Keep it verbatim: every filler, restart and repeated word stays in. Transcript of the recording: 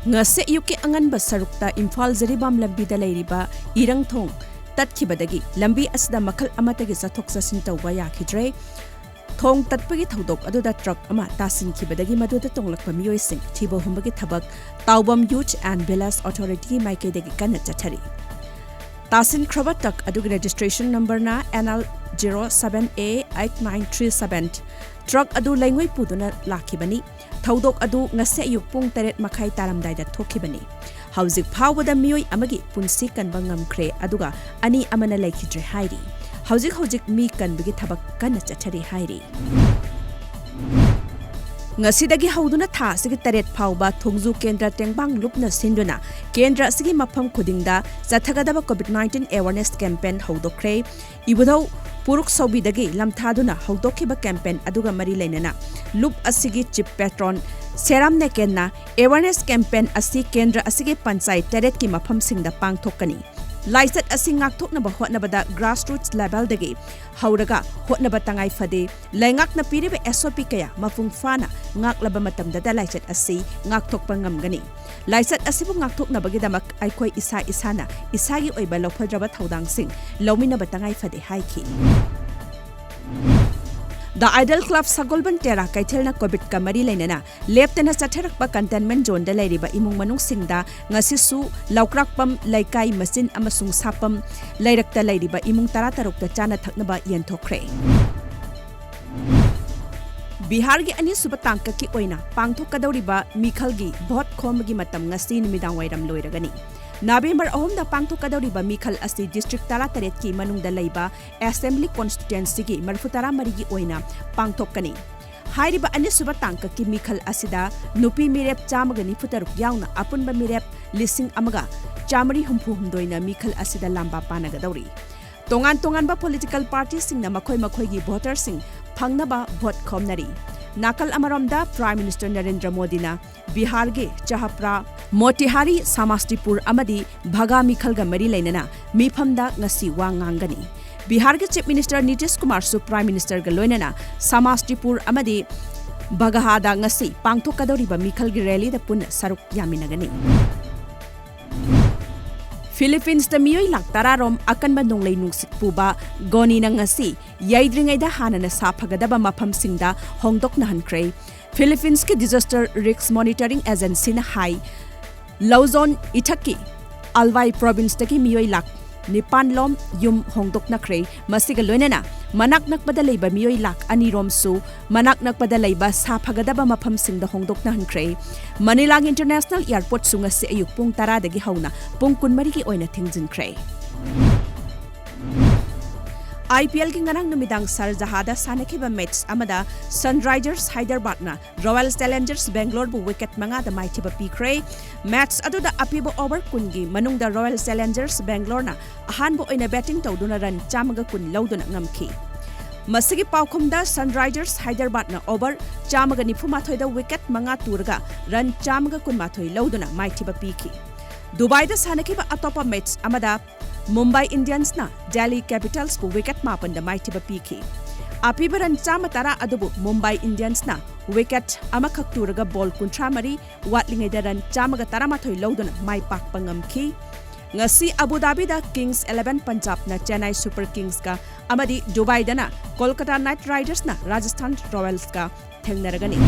ꯉꯁꯤ ꯑꯌꯨꯛꯀꯤ ꯑꯉꯟꯕ ꯁꯔꯨꯛꯇ ꯏꯝꯐꯥꯜ ꯖꯤꯔꯤꯕꯥꯝ ꯂꯝꯕꯤꯗ ꯂꯩꯔꯤꯕ ꯏꯔꯪ ꯊꯣꯡ ꯇꯠꯈꯤꯕꯗꯒꯤ ꯂꯝꯕꯤ ꯑꯁꯤꯗ ꯃꯈꯜ ꯑꯃꯠꯇꯒꯤ ꯆꯠꯊꯣꯛ ꯆꯠꯁꯤꯟ ꯇꯧꯕ ꯌꯥꯈꯤꯗ꯭ꯔꯦ꯫ ꯊꯣꯡ ꯇꯠꯄꯒꯤ ꯊꯧꯗꯣꯛ ꯑꯗꯨꯗ ꯇ꯭ꯔꯛ ꯑꯃ ꯇꯥꯁꯤꯟꯈꯤꯕꯗꯒꯤ ꯃꯗꯨꯗ ꯇꯣꯡꯂꯛꯄ ꯃꯤꯑꯣꯏꯁꯤꯡ ꯊꯤꯕ ꯍꯨꯝꯕꯒꯤ ꯊꯕꯛ ꯇꯥꯎꯕꯝ Youth and Village Authority ꯒꯤ ꯃꯥꯏꯀꯩꯗꯒꯤ ꯀꯟꯅ ꯆꯠꯊꯔꯤ꯫ ꯇꯥꯁꯤꯟꯈ꯭ꯔꯕ ꯇ꯭ꯔꯛ ꯑꯗꯨꯒꯤ registration number ꯅ N L zero seven A eight nine three seven꯫ Truck ꯑꯗꯨ ꯂꯩꯉꯣꯏ ꯄꯨꯗꯨꯅ ꯂꯥꯛꯈꯤꯕꯅꯤ꯫ ꯊꯧꯗꯣꯛ ꯑꯗꯨ ꯉꯁꯤ ꯑꯌꯨꯛ ꯄꯨꯡ ꯇꯔꯦꯠ ꯃꯈꯥꯏ ꯇꯥꯔꯝꯗꯥꯏꯗ ꯊꯣꯛꯈꯤꯕꯅꯤ꯫ ꯍꯧꯖꯤꯛ ꯐꯥꯎꯕꯗ ꯃꯤꯑꯣꯏ ꯑꯃꯒꯤ ꯄꯨꯟꯁꯤ ꯀꯟꯕ ꯉꯝꯈ꯭ꯔꯦ, ꯑꯗꯨꯒ ꯑꯅꯤ ꯑꯃꯅ ꯂꯩꯈꯤꯗ꯭ꯔꯦ ꯍꯥꯏꯔꯤ꯫ ꯍꯧꯖꯤꯛ ꯍꯧꯖꯤꯛ ꯃꯤ ꯀꯟꯕꯒꯤ ꯊꯕꯛ ꯀꯟꯅ ꯆꯠꯊꯔꯤ ꯍꯥꯏꯔꯤ꯫ ꯉꯁꯤꯗꯒꯤ ꯍꯧꯗꯨꯅ ꯊꯥ ꯑꯁꯤꯒꯤ ꯇꯔꯦꯠ ꯐꯥꯎꯕ ꯊꯣꯡꯖꯨ ꯀꯦꯟꯗ꯭ꯔ ꯇꯦꯡꯕꯥꯡ ꯂꯨꯞꯅ ꯁꯤꯟꯗꯨꯅ ꯀꯦꯟꯗ꯭ꯔ ꯑꯁꯤꯒꯤ ꯃꯐꯝ ꯈꯨꯗꯤꯡꯗ ꯆꯠꯊꯒꯗꯕ COVID nineteen awareness campaign ꯍꯧꯗꯣꯛꯈ꯭ꯔꯦ꯫ ꯏꯕꯨꯙꯧ ꯄꯨꯔꯨꯛ ꯁꯧꯕꯤꯗꯒꯤ ꯂꯝꯊꯥꯗꯨꯅ ꯍꯧꯗꯣꯛꯈꯤꯕ campaign ꯑꯗꯨꯒ ꯃꯔꯤ ꯂꯩꯅꯅ ꯂꯨꯞ ꯑꯁꯤꯒꯤ chief patron ꯁꯦꯔꯥꯝ ꯅꯦꯀꯦꯟꯅ awareness campaign ꯑꯁꯤ ꯀꯦꯟꯗ꯭ꯔ ꯑꯁꯤꯒꯤ ꯄꯟꯆꯥꯌꯠ ꯇꯔꯦꯠꯀꯤ ꯃꯐꯝꯁꯤꯡꯗ ꯄꯥꯡꯊꯣꯛꯀꯅꯤ꯫ ꯂꯥꯏꯆꯠ ꯑꯁꯤ ꯉꯥꯛꯊꯣꯛꯅꯕ ꯍꯣꯠꯅꯕꯗ grassroots level ꯗꯒꯤ ꯍꯧꯔꯒ ꯍꯣꯠꯅꯕ ꯇꯉꯥꯏ ꯐꯗꯦ꯫ ꯂꯩꯉꯥꯛꯅ ꯄꯤꯔꯤꯕ S O P ꯀꯌꯥ ꯃꯄꯨꯡ ꯐꯥꯅ ꯉꯥꯛꯂꯕ ꯃꯇꯝꯗꯗ ꯂꯥꯏꯆꯠ ꯑꯁꯤ ꯉꯥꯛꯊꯣꯛꯄ ꯉꯝꯒꯅꯤ꯫ ꯂꯥꯏꯆꯠ ꯑꯁꯤꯕꯨ ꯉꯥꯛꯊꯣꯛꯅꯕꯒꯤꯗꯃꯛ ꯑꯩꯈꯣꯏ ꯏꯁꯥ ꯏꯁꯥꯅ ꯏꯁꯥꯒꯤ ꯑꯣꯏꯕ ꯂꯧꯈꯠꯇ꯭ꯔꯕ ꯊꯧꯗꯥꯡꯁꯤꯡ ꯂꯧꯃꯤꯟꯅꯕ ꯇꯉꯥꯏ ꯐꯗꯦ ꯍꯥꯏꯈꯤ꯫ The Idol Club Sagolband Tera ꯀꯩꯊꯦꯜꯅ COVID ꯀ ꯃꯔꯤ ꯂꯩꯅꯅ ꯂꯦꯞꯇꯅ ꯆꯠꯊꯔꯛꯄ containment zone ꯗ ꯂꯩꯔꯤꯕ ꯏꯃꯨꯡ ꯃꯅꯨꯡꯁꯤꯡꯗ ꯉꯁꯤꯁꯨ ꯂꯧꯀ꯭ꯔꯥꯛꯄꯝ, ꯂꯩꯀꯥꯏ ꯃꯆꯤꯟ ꯑꯃꯁꯨꯡ ꯁꯥꯄꯝ ꯂꯩꯔꯛꯇ ꯂꯩꯔꯤꯕ ꯏꯃꯨꯡ ꯇꯔꯥ ꯇꯔꯨꯛꯇ ꯆꯥꯅ ꯊꯛꯅꯕ ꯌꯦꯟꯊꯣꯛꯈ꯭ꯔꯦ꯫ ꯕꯤꯍꯥꯔꯒꯤ ꯑꯅꯤꯁꯨꯕ ꯇꯥꯡꯀꯛꯀꯤ ꯑꯣꯏꯅ ꯄꯥꯡꯊꯣꯛꯀꯗꯧꯔꯤꯕ ꯃꯤꯈꯜꯒꯤ ꯚꯣꯠ ꯈꯣꯝꯕꯒꯤ ꯃꯇꯝ ꯉꯁꯤ ꯅꯨꯃꯤꯗꯥꯡꯋꯥꯏꯔꯝ ꯂꯣꯏꯔꯒꯅꯤ꯫ ꯅꯕꯦꯝꯕꯔ ꯑꯍꯨꯝꯗ ꯄꯥꯡꯊꯣꯛꯀꯗꯧꯔꯤꯕ ꯃꯤꯈꯜ ꯑꯁꯤ district ꯇꯔꯥ ꯇꯔꯦꯠꯀꯤ ꯃꯅꯨꯡꯗ ꯂꯩꯕ assembly constituency ꯒꯤ ꯃꯔꯤꯐꯨ ꯇꯔꯥ ꯃꯔꯤꯒꯤ ꯑꯣꯏꯅ ꯄꯥꯡꯊꯣꯛꯀꯅꯤ꯫ ꯍꯥꯏꯔꯤꯕ ꯑꯅꯤꯁꯨꯕ ꯇꯥꯡꯀꯛꯀꯤ ꯃꯤꯈꯜ ꯑꯁꯤꯗ ꯅꯨꯄꯤ ꯃꯤꯔꯦꯞ ꯆꯥꯝꯃꯒ ꯅꯤꯐꯨ ꯇꯔꯨꯛ ꯌꯥꯎꯅ ꯑꯄꯨꯟꯕ ꯃꯤꯔꯦꯞ ꯂꯤꯁꯤꯡ ꯑꯃꯒ ꯆꯥꯃꯔꯤ ꯍꯨꯝꯐꯨ ꯍꯨꯝꯗꯣꯏꯅ ꯃꯤꯈꯜ ꯑꯁꯤꯗ ꯂꯥꯝꯕꯥ ꯄꯥꯅꯒꯗꯧꯔꯤ꯫ ꯇꯣꯉꯥꯟ ꯇꯣꯉꯥꯟꯕ political party ꯁꯤꯡꯅ ꯃꯈꯣꯏ ꯃꯈꯣꯏꯒꯤ voter ꯁꯤꯡ ꯐꯪꯅꯕ ꯚꯣꯠ ꯈꯣꯝꯅꯔꯤ꯫ ꯅꯥꯀꯜ ꯑꯃꯔꯣꯝꯗ Prime Minister ꯅꯔꯦꯟꯗ꯭ꯔ ꯃꯣꯗꯤꯅ ꯕꯤꯍꯥꯔꯒꯤ ꯆꯍꯄ꯭ꯔꯥ, ꯃꯣꯇꯤꯍꯥꯔꯤ, ꯁꯃꯥꯁꯇꯤꯄꯨꯔ ꯑꯃꯗꯤ ꯚꯒꯥ ꯃꯤꯈꯜꯒ ꯃꯔꯤ ꯂꯩꯅꯅ ꯃꯤꯐꯝꯗ ꯉꯁꯤ ꯋꯥ ꯉꯥꯡꯒꯅꯤ꯫ ꯕꯤꯍꯥꯔꯒꯤ Chief Minister Nitish ꯀꯨꯃꯥꯔꯁꯨ Prime Minister ꯒ ꯂꯣꯏꯅꯅ ꯁꯃꯥꯁꯇꯤꯄꯨꯔ ꯑꯃꯗꯤ ꯕꯒꯍꯥꯗ ꯉꯁꯤ ꯄꯥꯡꯊꯣꯛꯀꯗꯧꯔꯤꯕ ꯃꯤꯈꯜꯒꯤ ꯔꯦꯂꯤꯗ ꯄꯨꯟꯅ ꯁꯔꯨꯛ ꯌꯥꯃꯤꯟꯅꯒꯅꯤ꯫ ꯐꯤꯂꯤꯄꯤꯟꯁꯇ ꯃꯤꯑꯣꯏ ꯂꯥꯈ ꯇꯔꯥ ꯔꯣꯝ ꯑꯀꯟꯕ ꯅꯣꯡꯂꯩ ꯅꯨꯡꯁꯤꯠ ꯄꯨꯕ ꯒꯣꯅꯤꯅ ꯉꯁꯤ ꯌꯩꯗ꯭ꯔꯤꯉꯩꯗ ꯍꯥꯟꯅꯅ ꯁꯥꯐꯒꯗꯕ ꯃꯐꯝꯁꯤꯡꯗ ꯍꯣꯡꯗꯣꯛꯅꯍꯟꯈ꯭ꯔꯦ꯫ ꯐꯤꯂꯤꯄꯤꯟꯁꯀꯤ Disaster Risk Monitoring Agencyꯅ ꯍꯥꯏ, ꯂꯧꯖꯣꯟ ꯏꯊꯠꯀꯤ ꯑꯜꯋꯥꯏ ꯄ꯭ꯔꯣꯚꯤꯟꯁꯇꯒꯤ ꯃꯤꯑꯣꯏ ꯂꯥꯈ ꯅꯤꯄꯥꯟ ꯂꯣꯝ ꯌꯨꯝ ꯍꯣꯡꯗꯣꯛꯅꯈ꯭ꯔꯦ꯫ ꯃꯁꯤꯒ ꯂꯣꯏꯅꯅ ꯃꯅꯥꯛ ꯅꯛꯄꯗ ꯂꯩꯕ ꯃꯤꯑꯣꯏ ꯂꯥꯈ ꯑꯅꯤ ꯔꯣꯝꯁꯨ ꯃꯅꯥꯛ ꯅꯛꯄꯗ ꯂꯩꯕ ꯁꯥꯐꯒꯗꯕ ꯃꯐꯝꯁꯤꯡꯗ ꯍꯣꯡꯗꯣꯛꯅꯍꯟꯈ꯭ꯔꯦ꯫ ꯃꯅꯤꯂꯥꯒꯤ International Airportꯁꯨ ꯉꯁꯤ ꯑꯌꯨꯛ ꯄꯨꯡ ꯇꯔꯥꯗꯒꯤ ꯍꯧꯅ ꯄꯨꯡ ꯀꯨꯟꯃꯔꯤꯒꯤ ꯑꯣꯏꯅ ꯊꯤꯡꯖꯤꯟꯈ꯭ꯔꯦ꯫ IPLꯒꯤ ꯉꯔꯥꯡ ꯅꯨꯃꯤꯗꯥꯡ ꯁꯥꯔꯖꯥꯍꯥꯗ ꯁꯥꯟꯅꯈꯤꯕ ꯃꯦꯆ ꯑꯃꯗ Sunrisers Hyderabadꯅ Royal Challengers Bangaloreꯕꯨ ꯋꯤꯀꯦꯠ ꯃꯉꯥꯗ ꯃꯥꯏꯊꯤꯕ ꯄꯤꯈ꯭ꯔꯦ꯫ ꯃꯦꯆ ꯑꯗꯨꯗ ꯑꯄꯤꯕ ꯑꯣꯚꯔ ꯀꯨꯟꯒꯤ ꯃꯅꯨꯡꯗ Royal Challengers Bangaloreꯅ ꯑꯍꯥꯟꯕ ꯑꯣꯏꯅ ꯕꯦꯇꯤꯡ ꯇꯧꯗꯨꯅ ꯔꯟ ꯆꯥꯝꯃꯒ ꯀꯨꯟ ꯂꯧꯗꯨꯅ ꯉꯝꯈꯤ꯫ ꯃꯁꯤꯒꯤ ꯄꯥꯎꯈꯨꯝꯗ Sunrisers Hyderabadꯅ ꯑꯣꯚꯔ ꯆꯥꯝꯃꯒ ꯅꯤꯐꯨ ꯃꯥꯊꯣꯏꯗ ꯋꯤꯀꯦꯠ ꯃꯉꯥ ꯇꯨꯔꯒ ꯔꯟ ꯆꯥꯝꯃꯒ ꯀꯨꯟ ꯃꯥꯊꯣꯏ ꯂꯧꯗꯨꯅ ꯃꯥꯏꯊꯤꯕ ꯄꯤꯈꯤ꯫ ꯗꯨꯕꯥꯏꯗ ꯁꯥꯟꯅꯈꯤꯕ ꯑꯇꯣꯞꯄ ꯃꯦꯆ ꯑꯃꯗ ꯃꯨꯝꯕꯥꯏ ꯏꯟꯗꯤꯌꯟꯁꯅ ꯗꯦꯜꯂꯤ ꯀꯦꯄꯤꯇꯜꯁꯄꯨ ꯋꯤꯀꯦꯠ ꯃꯥꯄꯟꯗ ꯃꯥꯏꯊꯤꯕ ꯄꯤꯈꯤ꯫ ꯑꯄꯤꯕ ꯔꯟ ꯆꯥꯝꯃ ꯇꯔꯥ ꯑꯗꯨꯕꯨ ꯃꯨꯝꯕꯥꯏ ꯏꯟꯗꯤꯌꯟꯁꯅ ꯋꯤꯀꯦꯠ ꯑꯃꯈꯛ ꯇꯨꯔꯒ ꯕꯣꯜ ꯀꯨꯟꯊ꯭ꯔꯥ ꯃꯔꯤ ꯋꯥꯠꯂꯤꯉꯩꯗ ꯔꯟ ꯆꯥꯝꯃꯒ ꯇꯔꯥꯃꯥꯊꯣꯏ ꯂꯧꯗꯨꯅ ꯃꯥꯏ ꯄꯥꯛꯄ ꯉꯝꯈꯤ꯫ ꯉꯁꯤ ꯑꯕꯨ ꯙꯥꯕꯤꯗ Kings Eleven Punjabꯅ Chennai Super Kingsꯀ ꯑꯃꯗꯤ ꯗꯨꯕꯥꯏꯗꯅ ꯀꯣꯜꯀꯇꯥ ꯅꯥꯏꯠ ꯔꯥꯏꯗꯔꯁꯅ ꯔꯥꯖꯁꯊꯥꯟ ꯔꯣꯌꯜꯁꯀ ꯊꯦꯡꯅꯔꯒꯅꯤ꯫